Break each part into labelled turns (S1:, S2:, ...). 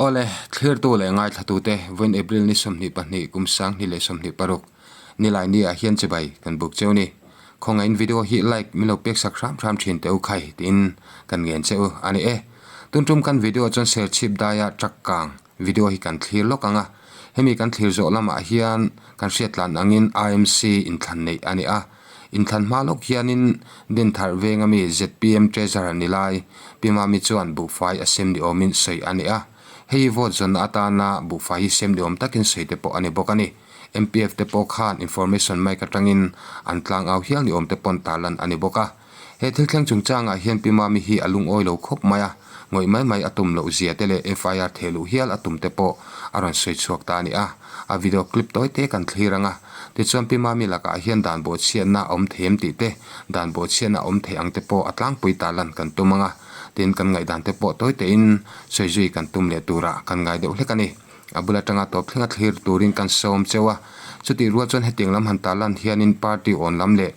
S1: Awle, thlirtu leh ngaithlatute vawiin April ni 22 kum 2026 nilai ni ah hian chibai kan buk cheu ni. Khawngaihin video hi like min lo pek sak hram hram thin teh u khai tiin kan ngen che u a ni e. Tun tum kan video chuan Serchhip daia truck kang video hi kan thlir lawk ang a, hemi kan thlir zawh lamah hian kan hriat tlan angin IMC inthlan neih a ni a. Inthlan hma lawk hianin Dinthar venga mi zpm Treasurer ni lai Pi Mami chuan buhfai a sem ni awmin sawi a ni a. Hei vote zawnna atana buhfai hi sem ni awm takin sawi te pawh a ni bawk a ni. MPF te pawh khan information mic atangin an tlang au hial ni awm te pawn tarlan a ni bawk a. He thil thleng chungchangah hian Pi Mami hi a lungawi lo khawp mai a, ngawih mai mai a tum loh zia te leh FIR theh luh hial a tum te pawh a rawn sawi chhuak ta a ni a. A video clip tawi te kan thlir ang a, tichuan Pi Mami lakah hian dan bawhchhiatna a awm thei em tih te, dan bawhchhiatna a awm thei ang te pawh a tlangpui ta lan kan tum ang a, tin kan ngaihdan te pawh tawi tein sawi zui kan tum leh turah kan ngai deuh hlek a ni. A bul atanga tawp thlenga thlir turin kan sawm cheu a, chutih rual chuan hetiang lam han tarlan hianin party awn lam leh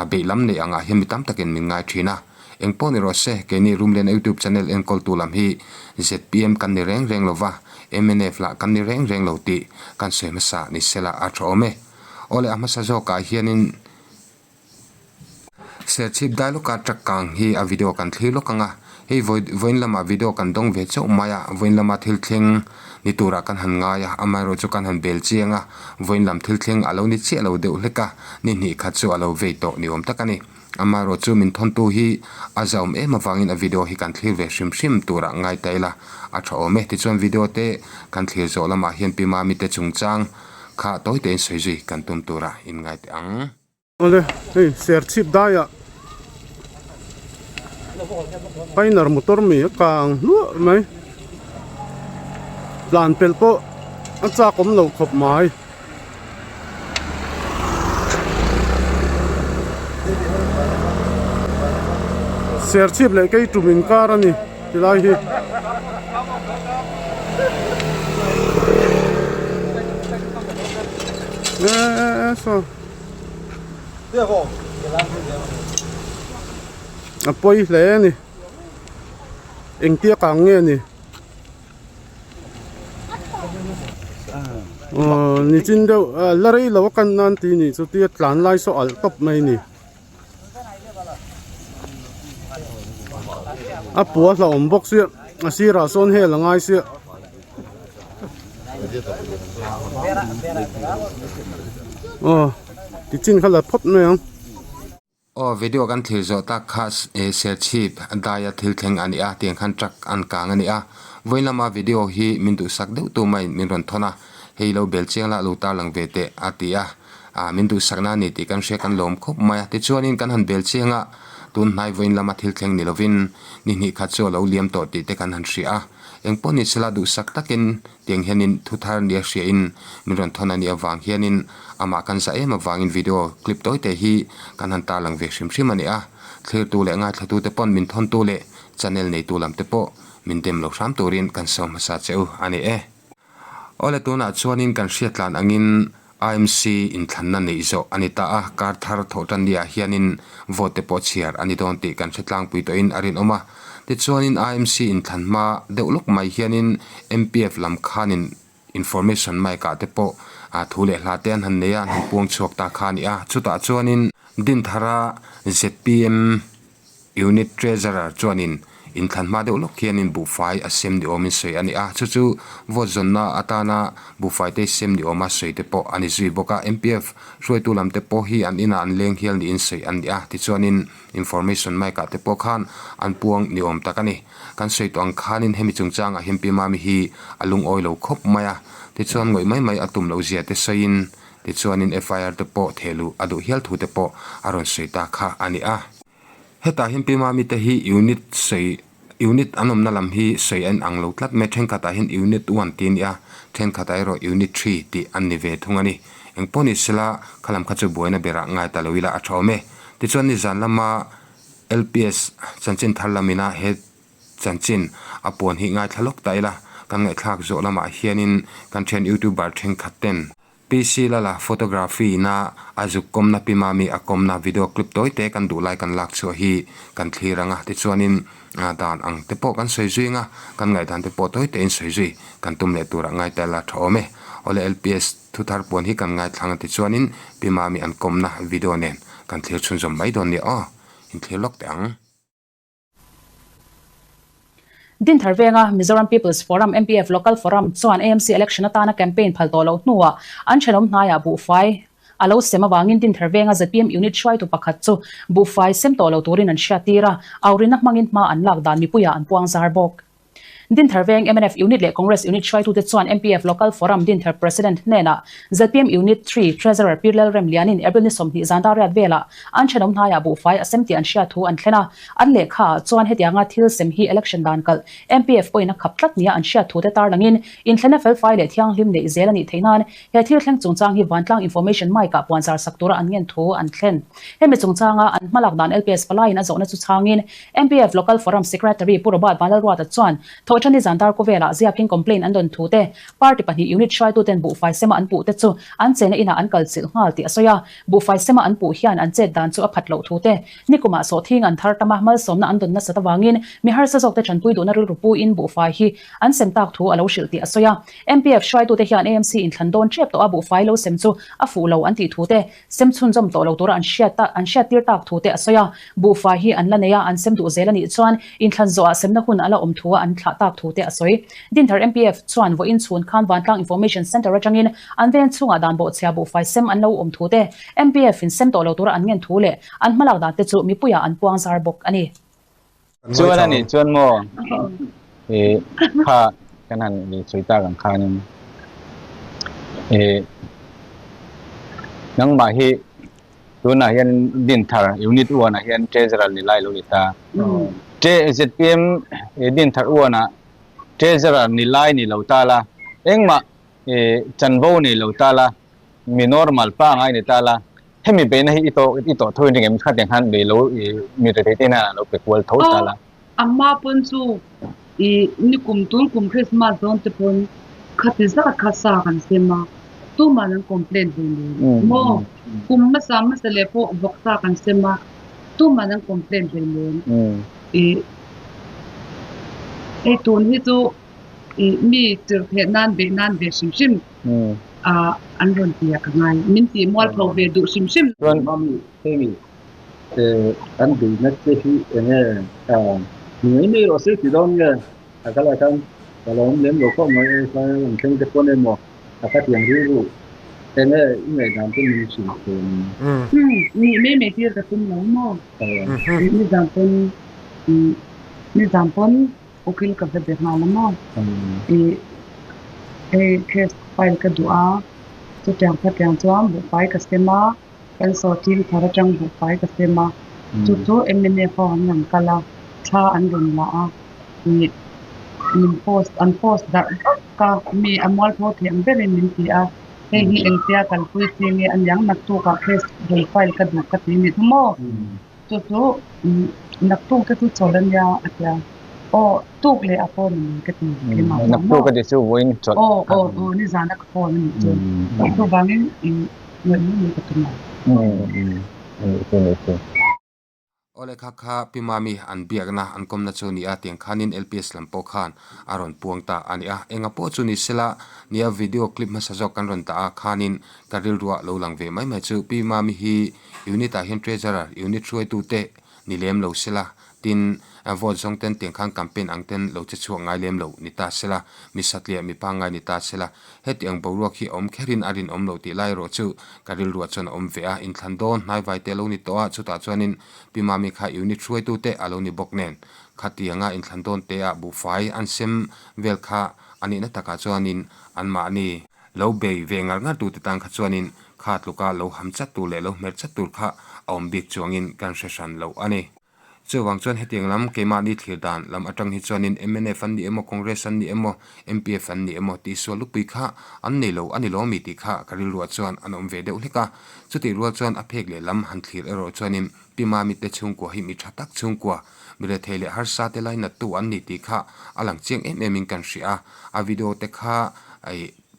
S1: beih lam neih angah hian mi tam takin min ngai thin a. Eng pawh ni rawh se, keini Rumlian YouTube channel enkawltu lam hi zpm kan ni reng reng lo va, mnf lah kan ni reng reng lo tih kan sawi hmasa ni sela a tha awm e. Awle a hmasa zawkah hianin Serchhip Dailoka truck kang hi a video kan thlir lawk ang a, hei vawiin lamah video kan dawng ve chauh mai a, vawiin lama thil thleng ni turah kan han ngai a, amaherawhchu chu kan han bel chiang a, vawiin lam thil thleng a lo ni chiah lo deuh hlek a, ni hnih khat chu a lo vei tawh ni awm tak a ni. Amaherawhchu min thawntu hi a zauhawm em avangin a video hi kan thlir ve hrim hrim turah ngai ta ila a tha awm e. Tichuan video te kan thlir zawh lamah hian Pi Mami te chungchang kha tawi tein sawi zui kan tum turah in ngai teh ang.
S2: Awle, hei Serchhip daiah Pioneer motor mi a kang hluah mai. Tlan pelh pawh a chak awm loh khawp mai. Serchhip leh kei tum inkar a ni tilai hi. Eee saw a pawi hle a ni engtia kang nge ni. Aw nichin deuh la rei lo a kan nan tih nih chu tia tlan lai saw alh tawp mai a ni a pua hlauhawm bawk sia a sirah sawn hel a ngai sia. Aw tichin kha la phawt mai ang.
S1: Aw video kan thlir zawh tak kha Serchhip daia thil thleng a ni a tiang khan truck an kang a ni a vawiin lama video hi min duhsak deuh tu maiin min rawn thawn a hei lo bel chiang lah lo tarlang ve teh a ti a ah min duhsakna a ni tih kan hria kan lawm khawp mai a tichuanin kan han bel chiang a tun hnai vawiin lama thil thleng ni lovin ni hnih khat chu a lo liam tawh tih te kan han hria a eng pawh ni sela duhsak takin Tiang hianin thu thar nia hriain min rawn thawn a nih avang hianin amah kan zah em avangin video clip tawi te hi kan han tarlang ve hrim hrim a ni a. Thlirtu leh ngaithlatute pawn min thawntu leh channel neitu lam te pawh min dem lo hram turin kan sawi hmasa che u a ni e. Awle tunah chuanin kan hriat tlan angin IMC inthlanna neih zawh a ni ta a, kar thar thawh tan niah hianin vote te pawh chhiar a ni dawn tih kan hre tlangpui tawhin a rinawm a. Tichuanin IMC inthlan hma deuh lawk mai hianin MPF lam khanin information mic ah te pawh thu leh hla te an han nei a, an han puang chhuak ta kha a ni a. Chutah chuanin Dinthara zpm Unit Treasurer chuanin inthlan hma deuh lawk hianin buhfai a sem ni awmin sawi a ni a, chu chu vote zawnna atana buhfai te sem ni awma sawi te pawh a ni zui bawk a. MPF hruaitu lam te pawh hi an inah an leng hial niin sawi an ni a, tichuanin information mic ah te pawh khan an puang ni awm tak a ni. Kan sawi tawh ang khanin hemi chungchangah hian Pi Mami hi a lungawi lo khawp mai a, tichuan ngawih mai mai a tum loh zia te sawiin tichuanin FIR te pawh thehluh a duh hial thu te pawh a rawn sawi ta kha a ni a. Hetah hian Pi Mami te hi unit sawi unit an awmna lam hi sawi an ang lo tlat mai thenkhatah hian unit one tih a ni a thenkhatah erawh unit three tih an ni ve thung a ni. Eng pawh ni sela kha lam kha chu buaina berah ngai ta lo ila a tha awm e. Tichuan nizan lama LPS chanchin thar lamina he chanchin a puan hi ngaithla lawk ta ila kan ngaihthlak zawh lamah hianin kan thian youtuber thenkhat ten. PC Lala photography ina a zuk kawmna Pi Mami a kawmna video clip tawi te kan duh lai kan lak chhuah hi kan thlir ang a, tichuanin dan ang te pawh kan sawi zui ang a, kan ngaihdan te pawh tawi tein sawi zui kan tum leh turah ngai ta ila tha awm e. Awle LPS thuthar puan hi kan ngaithlang a tichuanin Pi Mami an kawmna video nen kan thlir chhunzawm mai dawn nia aw, inthlir lawk teh ang.
S3: Dinthar venga Mizoram People's Forum, MPF, Local Forum chuan AMC election atana campaign phal tawh loh hnuah an thenawm hnaiah buhfai a lo sem avangin Dinthar venga zpm unit hruaitu pakhat chu buhfai sem tawh lo turin an hriattir a, aurinna hmangin hma an lak dan mipuiah an puang zar bawk. Dinthar veng mnf unit leh Congress unit hruaitute chuan MPF Local Forum Dinthar President hnenah zpm Unit Three Treasurer Pi Lalremlianin April ni 20 zan dar riat velah an thenawm hnaiah buhfai a sem tih an hriat thu an thlen a, an lehkha ah chuan hetianga thil sem hi election dan kalh MPF pawhin a khap tlat nia an hriat thute tarlangin inthlena felfai leh thianghlim neih zel a nih theih nan he thil thleng chungchang hi vantlang information mic ah puanzar sak tura an ngen thu an thlen. Hemi chungchanga an hmalak dan LPS palaiin a zawhna chu chhangin MPF Local Forum Secretary Pu Robert Vanlalruata chuan Thawhṭani zan dar khawvelah ziakin complaint an dawn thu te, party pahnih unit hruaituten buhfai sema an puh te chu an chena inah an kal chilh nghal tih a sawi a. Buhfai sema an puh hian an chet dan chu a phat loh thu te, nikumah sawhthing an thar tam a, malsawmna an dawn nasat avangin mi harsa zawkte ṭanpui duhna rilru puin buhfai hi an sem tak thu a lo hrilh tih a sawi a. MPF hruaitute hian AMC inthlan dawn ṭep tawh a buhfai lo sem chu a fuh lo an tih thu te, Sem chhunzawm tawh lo tura an hriat an hriattir tak thu te a sawi a, buhfai hi an la nei a, an sem duh zel a nih chuan inthlan zawhah semna hun a la awm thu a an thlah tak thu te a sawi. Dinthar MPF chuan vawiin chhun khan Vantlang Information Centre atangin an veng chhungah dan bawhchhia buhfai sem an lo awm thu te, MPF in sem tawh lo tura an ngen thu leh an hmalak dan te chu mipuiah an puang zar bawk a ni.
S4: Chuan a nih chuan maw i kha kan han i sawi tak ang khanin i nangmah hi tunah hian Dinthar unit one ah hian treasurer ni lai lo ni ta. ZPM Dinthar one ah treasurer ni lai ni lo ta la engmah i chanvo nei lo ta la mi normal pangai ni ta la Hemi beihna hi i tawh i tawh tho in ring em? Khatiang khan bei lo i mi rethei te hian a lo pe kual tho ta la.
S5: Amma pawn chu i nikum tun kum Christmas dawn te pawn khati zat kha sa kan sem a, tumah an complain hlei nen maw? Kum hmasa hmasa leh pawh vawk sa kan sem a, tumah an complain hlei nen. I hei tun hi chu i mi tirh theih nan beih nan ve hrim hrim an rawn ti a ka ngai. Min tih mual pho ve duh hrim hrim.
S4: Chuan
S6: Mami hei an beihna te hi enge ni mai mai rawh se ti dawn nge a kal ah khan ka lo awm lem lo khawp mai e kha an thleng te pawn emaw a kha tiang rilru enge i ngaihdan te min hrilh thei ang.
S5: Nih mai mai tir ka tum lo maw? Nizan pawn nizan pawn Ukil ka va be nghal a maw? Ih, hei case file ka duh a, chutiang khatiang chuan buhfai ka sem a, kan sawhthing thar atang buhfai ka sem a, chu chu mnf ho an rawn kal a, thla an rawn la a, ih, min post an post darh vak a, mi a mualpho thei ang berin min ti a, hei hi engtia kalpui chi nge a niang naktukah case rawn file ka duh ka ti nih chu maw? Chu chu naktuk te chu chawl a nia a tia. Aw tuk leh a phone a ni ka ti keimah chuan maw.
S4: Naktuk a ti chu vawiin chawlh.
S5: Aw aw aw nizan a ka phone a nih chu. Chuvangin ngaih mai mai ka tum a.
S4: Anih chu anih chu.
S1: Aw lehkha kha Pi Mami an biakna an kawmna chu a ni a, tiang khanin LPS lam pawh khan a rawn puang ta a ni a. Enga pawh chu ni sela nia video clip hmasa zawk kan rawn dah a khanin ka rilruah lo lang ve mai mai chu Pi Mami hi Unit ah hian Treasurer, Unit hruaitu te ni lem lo sela, tin vote zawng ten tiang khan campaign ang ten lo che chhuak ngai lem lo ni ta sela, mi satliah mi pangngai ni ta sela, heti ang boruak hi a awm kherin a rinawm lo tih lai erawh chu ka rilruah chuan a awm ve a, inthlan dawn hnaivai te a lo ni tawh a, chutah chuanin Pi Mami kha Unit hruaitu te a lo ni bawk nen, khatianga inthlan dawn te ah buhfai an sem vel kha a nihna takah chuanin anmahni lo bei ve ngar ngar tute tan kha chuanin Kha tluka lo ham chat tur leh lo hmer chat tur kha a awm bik chuangin kan hre hran lo a ni. Chuvang chuan hetiang lam keimahni thlir dan lam atang hi chuanin mnf an ni emaw, Congress an ni emaw, MPF an ni emaw tihsual lupui kha an nei lo a ni lawmi tih kha ka rilruah chuan an awm ve deuh hlek a. Chutih rual chuan a phek leh lam han thlir erawh chuanin Pi Mami te chhungkua hi mi tha tak chhungkua, mi rethei leh harsa te lainattu an ni tih kha a lang chiang em em in kan hria a. A video te kha.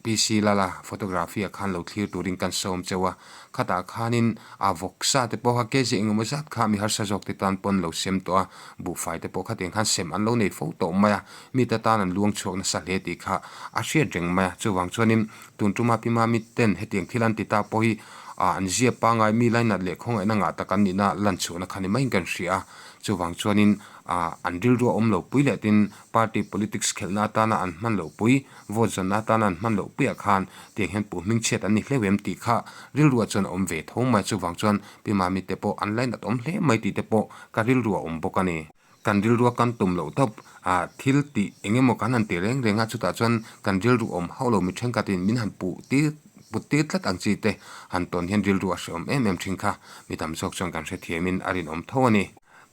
S1: PC Lala photography ah khan lo thlir turin kan sawm cheu a, khatah khanin a vawksa te pawh kha kg engemaw zat kha mi harsa zawk te tan pawn lo sem tawh a, buhfai te pawh khatiang khan sem an lo nei fo tawh mai a, mite tan an luang chhuak nasa hle tih kha a hriat reng mai a, chuvang chuanin tun tuma pi mami ten hetiang thil an ti ta pawh hi ah an zia pangai mi lainat leh khawngaihna ngah tak an nihna lan chhuahna kha ni maiin kan hria a, chuvang chuanin ah an rilru a awm lo pui leh tin party politics khelhna atana an hman loh pui Vote zawnna atana an hman loh puiah khan tiang hian puh hmingchhiat an ni hleuh em tih kha rilruah chuan a awm ve tho mai. Chuvang chuan Pi Mami te pawh an lainat awm hle mai tih te pawh ka rilruah a awm bawk a ni. Kan rilrua kan tum loh tawp a, thil tih eng emaw kan han ti reng reng a, chutah chuan kan rilru awm hauh lo mi thenkhatin min han puh tir put tir tlat ang chi te han tawn hian rilru a hrehawm em em thin kha mi tam zawk chuan kan hrethiamin a rinawm tho a ni.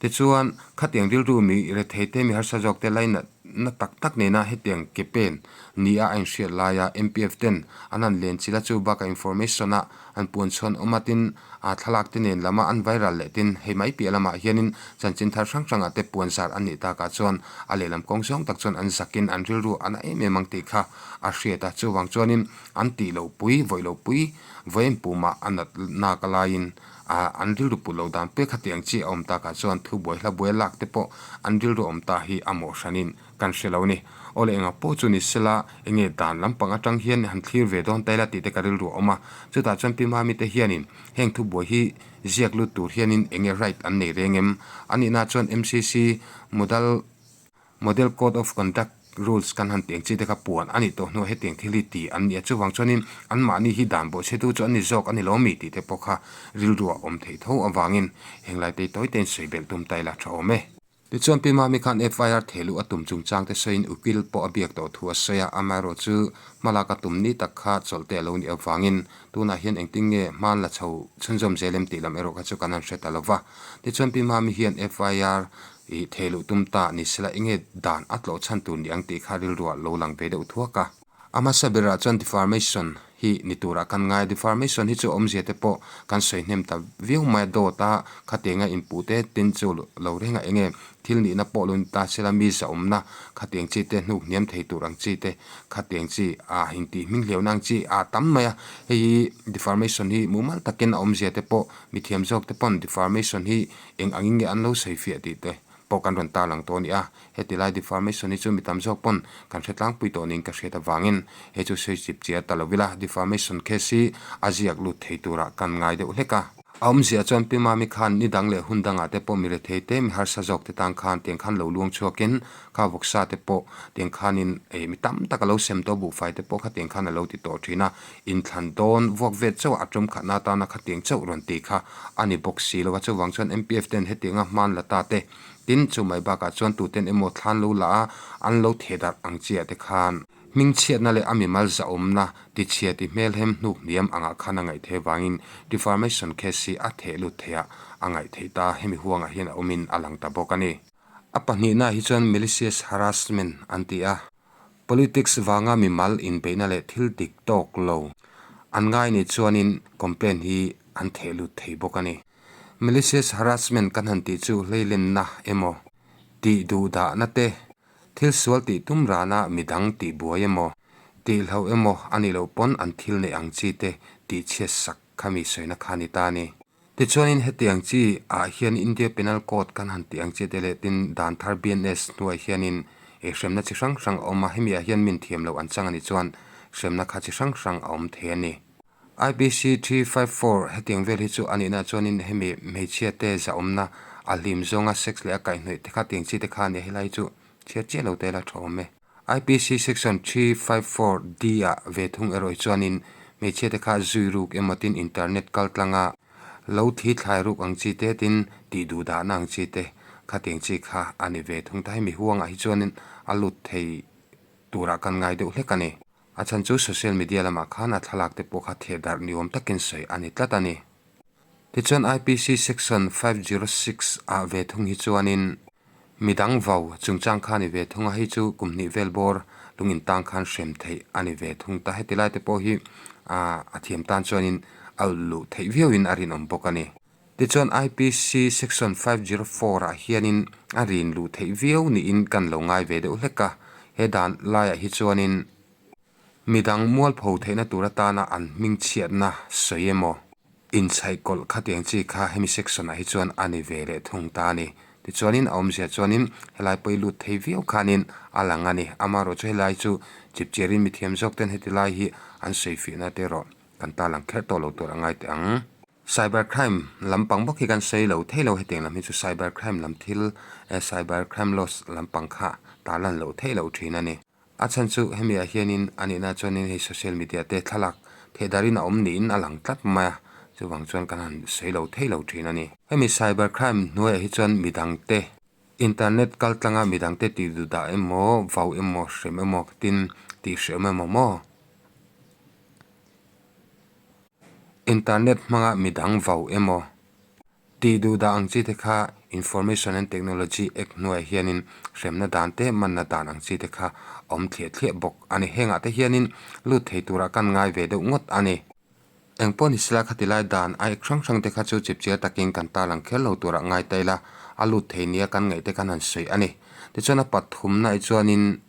S1: Tichuan, khatiang rilru mi retheite mi harsa zawkte lainat na tak tak nena hetiang ke pen nia a inhriat laia MPF ten an han len chilh a, chu bakah information a an puan chhuan awm a tin a thlalak te nen lama an viral leh tin hei mai piah lamah hianin chanchin thar hrang hrangah te puan zar an nih takah chuan a lehlam kawng zawng tak chuan an zakin an rilru a na em em ang tih kha a hriat a, chuvang chuanin an tih loh pui vawih loh pui vawiin pumah a nat nak laiin A, an rilru put lo dan pek hetiang chi a awm takah chuan thu buai hla buai lak te pawh an rilru awm ta hi a mawh hranin kan hre lo ni. Aw le engah pawh chu ni sela enge dan lampang atang hian han thlir ve dawn ta ila tih te ka rilru a awm a. Chutah chuan Pi Mami te hianin heng thu buai hi ziak lut tur hianin enge right an nei reng em? A nihna chuan MCC modal Model Code of Conduct Rules kan han tih ang chi te kha puan a nih tawh hnuah hetiang thil hi ti an ni a, chuvang chuanin anmahni hi dan bawhchhetu chu an ni zawk a ni lo mi tih te pawh kha rilruah awm theih tho avangin henglai te tawi tein sawi belh tum ta ila tha awm e. Tichuan Pi Mami khan FIR thehluh a tum chungchang te sawiin ukil pawh a biak tawh thu a sawi a, amaherawhchu hmalak a tum ni tak kha chawlh te a lo nih avangin tunah hian engtin nge hman la chho chhunzawm zel em tih lam erawh kha chu kan han hre ta lo va. Tichuan Pi Mami hian FIR I thei luh tum ta ni sela enge dan a tlawh chhan tur ni ang tih kha rilruah lo lang ve deuh thuak a. A hmasa berah chuan deformation hi ni turah kan ngai a, deformation hi chu awmzia te pawh kan sawi hnem ta viau mai a, dawt a khatianga inpuh te tin chu lo reng a, enge thil nihna pawh lo ni ta sela mi zahawmna khatiang chi te hnuk hniam thei tur ang chi te khatiang chi a intih hming hleuhna ang chi a tam mai a, hei hi deformation hi mumal takin a awmzia te pawh mithiam zawk te pawn deformation hi Eng angin nge an lo sawi fiah tih te pawh kan rawn tarlang tawh a ni a, heti lai deformation hi chu mi tam zawk pawn kan hre tlangpui tawh niin ka hriat avangin hei chu sawi chip chiar ta lo ila, deformation case hi a ziak lut thei turah kan ngai deuh hlek a. A awmzia chuan Pi Mami khan ni dang leh hun dangah te pawh mi rethei te, mi harsa zawk te tan khan tiang khan lo luang chhuakin kha vawksa te pawh tiang khanin eh mi tam tak a lo sem tawh buhfai te pawh kha tiang khan a lo ti tawh thin a, Inthlan dawn vuak vet chauh a tum khatna atana khatiang chauh rawn ti kha a ni bawk si lo a, chuvang chuan MPF ten hetianga hman la ta te, tin chu mai bakah chuan tuten emaw thlan lo la a, an lo theh darh ang chiah te khan. Hmingchhiatna leh a mimal zahawmna tichhia ti hmelhem hnuk hniam angah khan a ngaih theih vangin deformation case hi a theh lut theih a, a ngaih theih ta hemi huangah hian a awmin a lang ta bawk a ni. A pahnihna hi chuan malicious harassment an ti a. Politics vanga mimal inbeihna leh thil dik tawk lo an ngai nih chuanin complaint hi an theh lut thei bawk a ni. Malicious harassment kan han tih chu hleilenna emaw, tih duhdahna te, thil sual tih tum rana midang tih buai emaw, tih hloh emaw a nih loh pawn an thil neih ang chi te tih chhiat sak khami sawina kha a ni ta a ni. Tichuanin hetiang chi ah hian India Penal Code kan han tih ang chi te leh tin dan thar BNS hnuai hianin eh hremna chi hrang hrang a awm a, hemi ah hian min thiam loh an chang a nih chuan hremna kha chi hrang hrang a awm thei a ni. IPC 354 hetiang vel hi chu a nihna chuanin hemi hmeichhia te zahawmna a hlim zawnga sex leh a kaihhnawih te kha tiang chi te kha a ni a, helai chu chhiar chiah lo te la tha awm e. IPC Section 354 D ah ve thung erawh hi chuanin hmeichhia te kha zui ruk emaw tin internet kal tlanga lo thi thlai ruk ang chi te tin tih duh dahna ang chi te khatiang chi kha a ni ve thung ta. Hemi huangah hi chuanin a lut thei turah kan ngai deuh hlek a ni. A chhan chu social media lamah khan a thlalak te pawh kha theh darh ni awm takin sawi a ni tlat a ni. Tichuan IPC Section 506 ah ve thung hi chuanin midang vau chungchang kha a ni ve thung a, hei chu kum hnih vel bawr lung intang khan hrem theih a ni ve thung ta. Heti lai te pawh hi a thiam tan chuanin a ulh luh theih viauin a rinawm bawk a ni. Tichuan IPC Section 504 ah hianin a rin luh theih viau niin kan lo ngai ve deuh hlek a, he dan laiah hi chuanin. Midang mualpho theihna tur atana an hmingchhiatna sawi emaw inchhaihkawlh khatiang chi kha hemi section ah hi chuan a ni ve leh thung ta a ni. Tichuanin a awmzia chuanin helai pawh i lut thei viau khanin a lang a ni. Amaherawhchu helai chu chipchiarin mithiam zawk ten heti lai hi an sawi fiahna te erawh kan ta lang kher tawh lo tur a ngai teh ang. Cyber crime lampang bawk hi kan sawi lo thei lo, hetiang lam hi chu cyber crime lam thil eh cyber crime laws lampang kha tarlan loh theih loh thin a ni. A chhan chu hemi ah hianin a nihna chuanin hei social media te thlalak theh darin a awm niin a lang tlat mai a, chuvang chuan kan han sawi lo thei lo thin a ni. Hemi cyber crime hnuaiah hi chuan midangte internet kal tlanga midangte tih duh dah emaw, vau emaw, hrem emaw tin tih hrehawm emaw maw? Internet hmanga midang vau emaw tih duh dah ang chi te kha Information and Technology Act hnuaiah hianin hremna dan te manna dan ang chi te kha a awm thliah thliah bawk a ni. Hengah te hianin lut thei turah kan ngai ve deuh ngawt a ni. Eng pawh ni sela khati lai dan a ek hrang hrang te kha chu chipchiar takin kan tarlang kher lo turah ngai ta ila a lut thei nia kan ngaih te khan han sawi a ni. Tichuan a pathumnaah chuanin.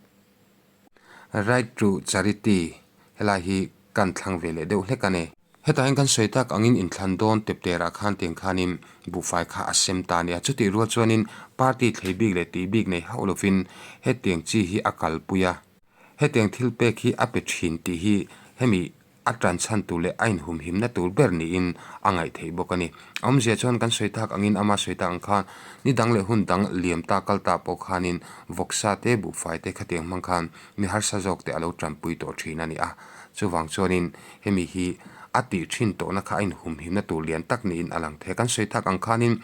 S1: Right to Charity, helai hi kan thlang ve leh deuh hlek a ni. Hetah hian kan sawi tak angin inthlan dawn tepterah khan tiang khanin buhfai kha a sem ta a ni a. Chutih rual chuanin party thlei bik leh tih bik nei hauh lovin hetiang chi hi a kalpui a. Hetiang thil pek hi a pe thin tih hi hemi A tan chhan tur leh a inhumhimna tur ber niin a ngaih theih bawk a ni. A awmzia chuan kan sawi tak angin ama sawi tak ang khan ni dang leh hun dang liam ta kal ta pawh khanin vawksa te buhfai te khatiang hmang khan mi harsa zawk te a lo tanpui tawh thin a ni a. Chuvang chuanin hemi hi a tih thin tawhna kha a inhumhimna tur lian tak niin a lang thei a. Kan sawi tak ang khanin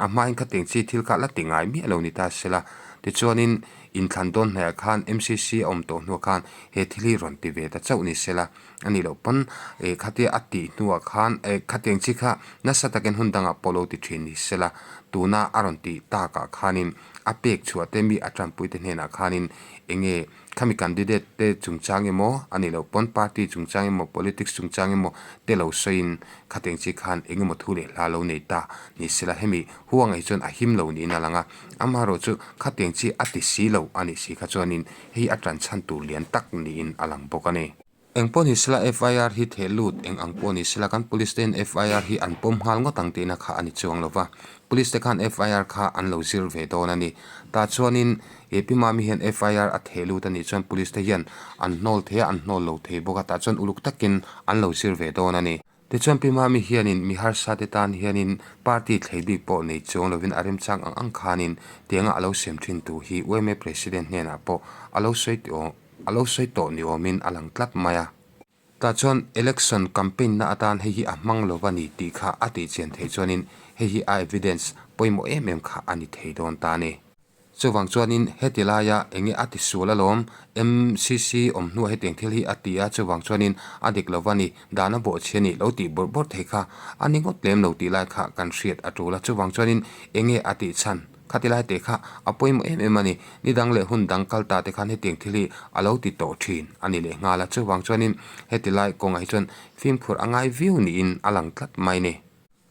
S1: a hmain khatiang chi thil kha la ti ngai miah lo ni ta sela. Tichuanin Inthlan dawn hnaihah khan MCC a awm tawh hnuah khan he thil hi rawn ti ve ta chauh ni sela a nih loh pawn eh khatia a tih hnuah khan eh khatiang chi kha nasa takin hun dangah pawh lo ti thin ni sela tuna a rawn tih takah khanin a pek chhuah te mi a tanpui te hnenah khanin enge khami candidate te chungchang emaw a nih loh pawn party chungchang emaw politics chungchang emaw te lo sawiin khatiang chi khan engemaw thu leh hla lo nei ta ni sela hemi huangah hi chuan a him lo niin a lang a. Amaherawh chu khatiang chi a ti si lo a nih si kha chuanin hei a tan chhan tur lian tak niin a lang bawk a ni. Eng pawh ni sela FIR hi theh lut eng ang pawh ni sela kan police te'n FIR hi an pawm nghal ngawt ang tihna kha a ni chuang lo va, police te khan FIR kha an lo zir ve dawn a ni. Tah chuanin he Pi Mami hian FIR a theh lut a nih chuan police te hian an hnawl thei a, an hnawl lo thei bawk a, tah chuan uluk takin an lo zir ve dawn a ni. Tichuan Pi Mami hianin mi harsa te tan hianin party thlei bik pawh nei chuang lovin a remchang ang ang khanin tianga a lo sem thin tu hi yma President hnenah pawh a lo sawi tawh a lo sawi tawh ni awmin a lang tlat mai a. Tah chuan election campaign na atan hei hi a hmang lo va ni tih kha a tihchian theih chuanin hei hi a evidence pawimawh em em kha a ni thei dawn ta a ni. Chuvang chuanin heti laia enge a ti sual alawm, MCC awm hnuah hetiang thil hi a ti a, chuvang chuanin a dik lo va ni, dan a bawhchhi a nih lo tih bawrh bawrh thei kha a ni ngawt lem lo tih lai kha kan hriat a tul a, chuvang chuanin enge a tih chhan khati lai teh kha a pawimawh em em a ni, ni dang leh hun dang kal ta te khan hetiang thil hi a lo ti tawh thin a ni leh nghal a, chuvang chuanin heti lai kawngah hi chuan fimkhur a ngai viau niin a lang tlat mai ni.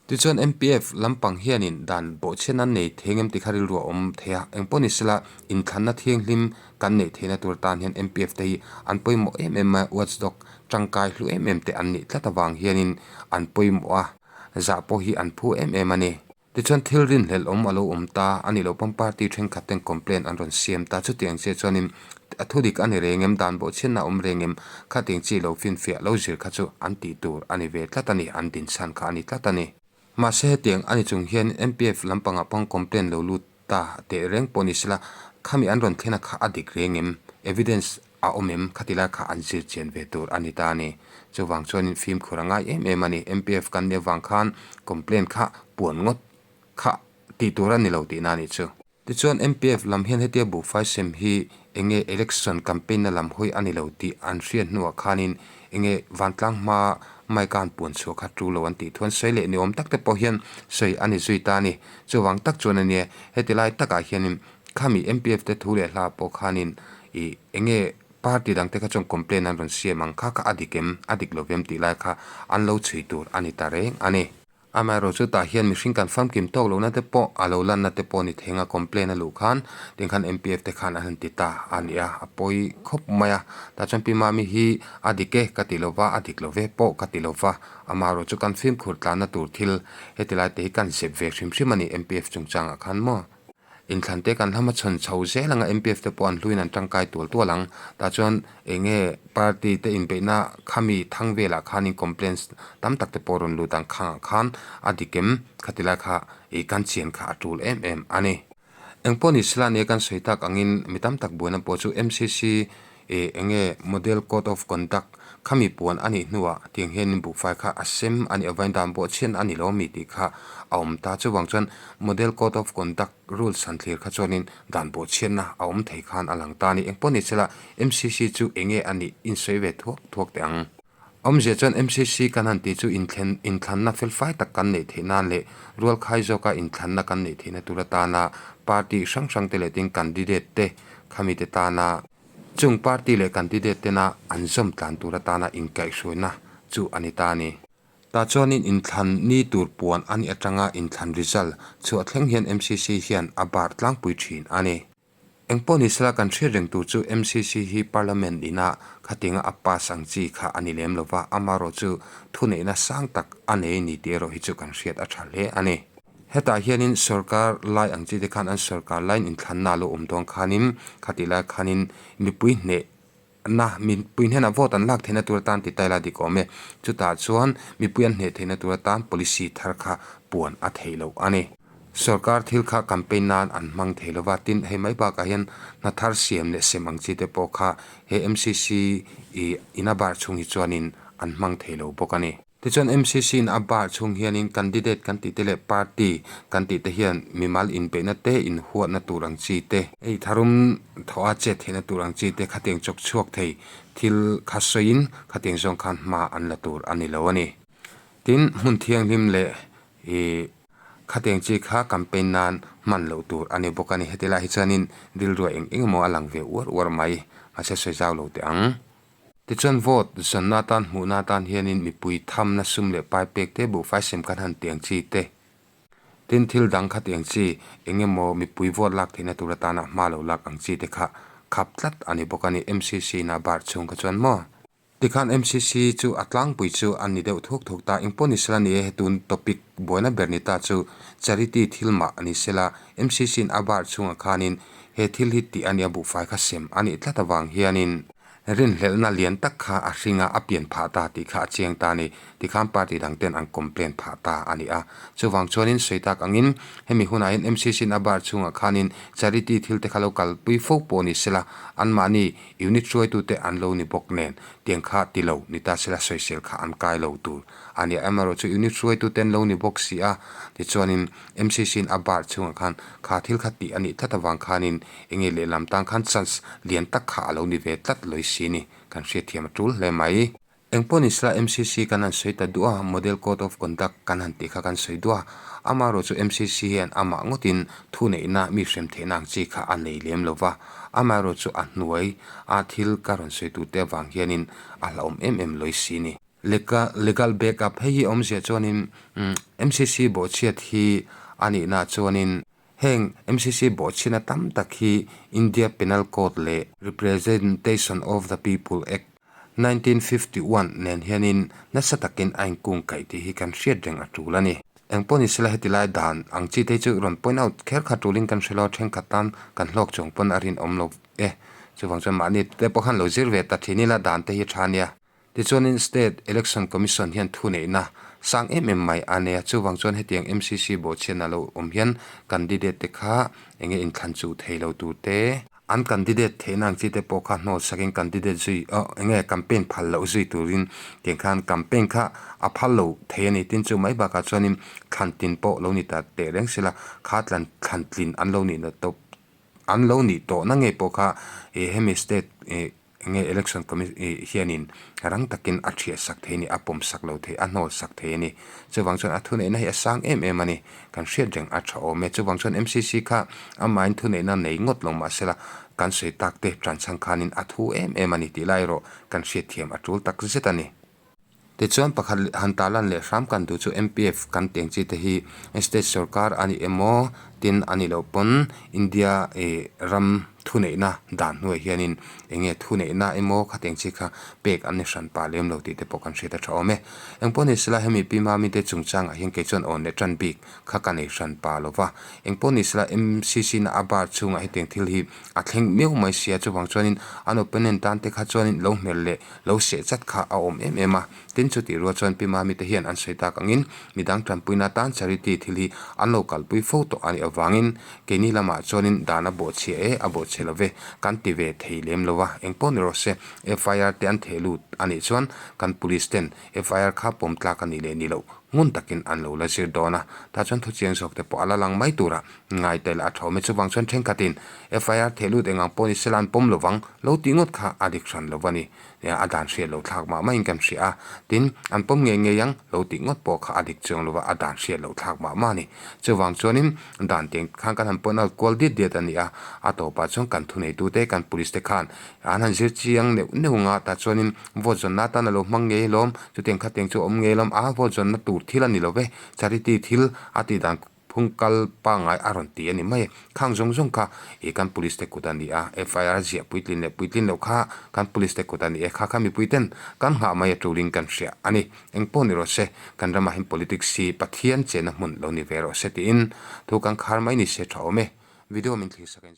S1: Tichuan MPF lampang hianin dan bawhchhian an nei thei ngem tih kha rilru a awm thei a, engpawh ni sela inthlanna thianghlim kan neih theihna tur atan hian MPF te hi an pawimawh em em a, watchdog tangkai hlu em em te an nih tlat avang hianin an pawimawh a, zah pawh hi an phu em em a ni. Tichuan thil rinhlelh awm a lo awm ta a nih loh pawn party thenkhat ten complaint an rawn siam ta, chutiang chiah chuanin a thudik a ni reng em, dan bawhchhiatna a awm reng em, khatiang chi lo finfiah lo zir kha chu an tih tur a ni ve tlat a ni, an dinchhan kha a ni tlat a ni. Mahse hetiang a ni chung hian MPF lampangah pawh complaint lo lut ta teh reng pawh ni sela, khami an rawn thlen a kha a dik reng em, evidence a awm em, khati lai kha an zir chian ve tur a ni ta a ni. Chuvang chuanin fimkhur a ngai em em a ni, MPF kan nih avang khan complaint kha puan ngawt kha tih tur a ni lo tihna a nih chu. Tichuan MPF lam hian hetia buhfai sem hi enge election campaign na lam hawi a ni lo tih an hriat hnuah khanin enge vantlang hma mic a han puan chhuah kha tu lo an tih thu an sawi leh ni awm tak te pawh hian sawi a ni zui ta a ni. Chuvang tak chuan a nia heti lai takah hianin khami MPF te thu leh hla pawh khanin ih enge party dang te kha chuan complaint an rawn siam ang kha kha a dik em a dik lo vem tih lai kha an lo chhui tur a ni ta reng a ni. Amaherawhchu tah hian mihring kan famkim tawk lohna te pawh a lo lanna te pawh ni thei anga complaint a luh khan tin khan MPF te khan an han ti ta a ni a, a pawi khawp mai a. Tah chuan Pi Mami hi a dik e ka ti lova, a dik lo ve pawh ka ti lova, amaherawhchu kan fimkhur tlanna tur thil heti lai te hi kan zep ve hrim hrim a ni MPF chungchangah khan maw. Inthlan te kan hlama chhawn chho zel anga MPF te pawh an hluin an tangkai tual tual ang. Tah chuan eng nge party te inbeihna khami thang velah khanin complaints tam tak te pawh rawn lut ang khangah khan a dik em khati lai kha ih kan chian kha a tul em em a ni. Engpawh ni sela nia kan sawi tak angin mi tam tak buaina pawh chu MCC ih eng nge model code of conduct khami puan a nih hnuah tiang hianin buhfai kha a sem a nih avain dan pawh chhian a ni lo mi tih kha a awm ta. Chuvang chuan model code of conduct rules han thlir kha chuanin dan pawh chhiatna a awm thei khan a lang ta a ni. Engpawh ni sela MCC chu eng nge a nih insawi ve thuak thuak teh ang. Awmzia chuan MCC kan han tih chu inthlen inthlanna felfai tak kan neih theih nan leh rualkhai zawka inthlanna kan neih theihna tur atana party hrang hrang te leh tin candidate te khamite tana Chung party leh candidate tena an zawm tlan tur atana inkaihhruaina chu a ni ta a ni. Tah chuanin inthlan ni tur puan a nih atanga inthlan result chhuah thleng hian MCC hian a bar tlangpui thin a ni. Engpawh ni sela kan hriat reng tur chu MCC hi Parliament ina khatinga a pass ang chi kha a ni lem lova, amaherawhchu thuneihna sang tak a nei ni tih erawh hi chu kan hriat a tha hle a ni. Hetah hianin sorkar lai ang chi te khan an sorkar laiin inthlanna a lo awm dawn khanin khatih lai khanin mipui hnehna mipui hnenah vote an lak theihna tur atan ti taila dik awm e. Chutah chuan mipui an hneh theihna tur atan policy thar kha puan a theih loh a ni. Sorkar thil kha campaign nan an hmang thei lova, tin hei mai bakah hian hna thar siam leh sem ang chi te pawh kha he MCC ih in a bar chhung hi chuanin an hmang thei lo bawk a ni. Tichuan MCC in a bar chhung hianin candidate kan tih te leh party kan tih te hian mimal inbeihna te inhuatna tur ang chi te, hei tharum thawha chet theihna tur ang chi te khatiang chawk chhuak thei thil kha sawiin khatiang zawng khan hma an la tur a ni lo a ni. Tin, hmun thianghlim leh ih khatiang chi kha campaign nan hman loh tur a ni bawk a ni. Heti lai hi chuanin rilruah eng eng emaw a lang ve uar uar mai, mahse sawi zau lo teh ang. Tichuan vote zawnna atan hmuhna atan hianin mipui thamna sum leh pai pek te buhfai sem kan han tiang chi te, tin thil dang kha tiang chi eng emaw mipui vote lak theihna tur atana hma lo lak ang chi te kha khap tlat a ni bawk a ni MCC in a bar chhung kha chuan maw. Tikhan MCC chu a tlangpui chu a ni deuh thuk thuk ta, engpawh ni sela ni e hetun topic buaina ber ni ta chu charity thil mah a ni sela MCC in a bar chhungah khanin he thil hi tih a nia buhfai kha sem a nih tlat avang hianin Rinhlelhna lian tak kha a hringa a pian phah ta tih kha a chiang ta a ni. Tikhan party dang ten an complaint phah ta a ni a. Chuvang chuanin sawi tak angin hemi hunah hian MCC in a bar chhungah khanin charity thil te kha lo kalpui fo pawh ni sela, anmahni unit hruaitute an lo ni bawk nen tiang kha ti lo ni ta sela sawisel kha an kai lo tur a ni a. Amaherawhchu unit hruaitute an lo ni bawk si a, tichuanin MCC in a bar chhungah khan kha thil kha tih a nih tlat avang khanin Enge lehlam tan khan chance lian tak kha a lo ni ve tlat lawih si ni, kan hriatthiam a tul hle mai. Engpawh ni sela MCC kan han sawi ta duh a, Model Code of Conduct kan han tih kha kan sawi duh a, amaherawh chu MCC hian amah ngawtin thuneihna mi hrem theihna ang chi kha a nei lem lo va, amaherawh chu a hnuai a thil ka rawn sawi turte avang hianin a hlauhawm em em lawih si ni. Legal back up, hei hi awmzia chuanin MCC bawhchhiat hi a nihna chuanin Heng MCC bawhchhina tam tak hi India Penal Code leh Representation of the People Act, 1951 nen hianin nasa takin a inkung kaih tih hi kan hriat reng a tul a ni. Engpawh ni sela heti lai dan ang chi te hi chu rawn point out kher kha tulin kan hre lo a, thenkhat tan kan hlawk chuang pawn a rinawm lo e. Chuvang chuan mahni te pawh khan lo zir ve ta thin ila dan te hi a tha nia. Tichuanin State Election Commission hian thuneihna sang em em mai a nei a, chuvang chuan hetiang MCC bawhchhiatna lo awm hian candidate te kha enge inthlan chuh thei lo tur te, an candidate theihna ang chi te pawh kha hnawl sakin candidate zui oh enge campaign phal loh zui turin tiang khan campaign kha a phal lo thei a ni. Tin chu mai bakah chuanin thlan tin pawh lo ni ta teh reng sela kha tlan thlan tlin an lo nihna tawp an lo nih tawhna ngei pawh kha ih hemi state ih Enge election commi ih hianin rang takin a thiah sak thei a ni, a pawm sak lo thei, a hnawl sak thei a ni. Chuvang chuan a thuneihna hi a sang em em a ni. Kan hriat reng a tha awm e. Chuvang chuan MCC kha amahin thuneihna nei ngawt lo mahsela kan sawi tak te tan chhang khanin a thu em em a ni tih lai erawh kan hriatthiam a tul tak zet a ni. Tichuan pakhat han tarlan leh hram kan duh chu MPF kan teng chi te hi state sorkar a ni emaw tin a nih loh pawn India ih ram thuneihna dan hnuaiah hianin eng nge thuneihna emaw khateng chi kha pek an ni hran pah lem lo tih te pawh kan hriat a tha awm e. Engpawh ni sela hemi Pi Mami te chungchangah hian kei chuan awn leh tan bik kha ka nei hran pah lo va. Engpawh ni sela MCC na a bar chhungah hetiang thil hi a thleng miau mai sia chuvang chuanin an opponent tan te kha chuanin lo hmel leh lo seh chat kha a awm em em a. Tin chutih rual chuan Pi Mami te hian an sawi tak angin midang tanpuina atan charity thil hi an lo kalpui fo tawh a nih avangin keini lamah chuanin dan a bawhchhia e a bawhchhe lo ve kan ti ve thei lem lo a. Engpawh ni rawh se FIR te an theh lut a nih chuan kan police ten FIR kha pawm tlak a nih leh ni loh ngun takin an lo la zir dawn a. Tah chuan thuchiang zawk te pawh a la lang mai tura ngai tel a tha awm e. Chuvang chuan thenkhatin FIR theh lut engang pawh ni sela an pawm lovang lo tih ngawt kha a dik hran lo a ni. A dan hriat loh thlak mah mahin kan hria a, tin, an pawm ngei ngei ang lo tih ngawt pawh kha a dik chuang lova a dan hriat loh thlak mah mah a ni. Chuvang chuanin dan tiang khan kan han pawn a kual diat diat a ni a, a tawpah chuan kan thuneitute, kan police te khan an han zir chiang neuh neuh anga tah chuanin vote zawnna atan a lo hmang ngei alawm, chutiang khatiang chu a awm ngei alawm, a vote zawnna tur thil a ni lo ve, charity thil a tih dan Phung kal pangngai a rawn ti a ni mai. Khang zawng zawng kha ih kan police te kut a ni a, FIR ziah puitlin leh puitlin loh kha kan police te kut a ni e, kha kha mipui ten kan nghah mai a tulin kan hria a ni. Eng pawh ni rawh se, kan ramah hian politics hi Pathian chenna hmun lo ni ve rawh se tiin thu kan khar mai ni se tha awm e. Video min thlir sak a in.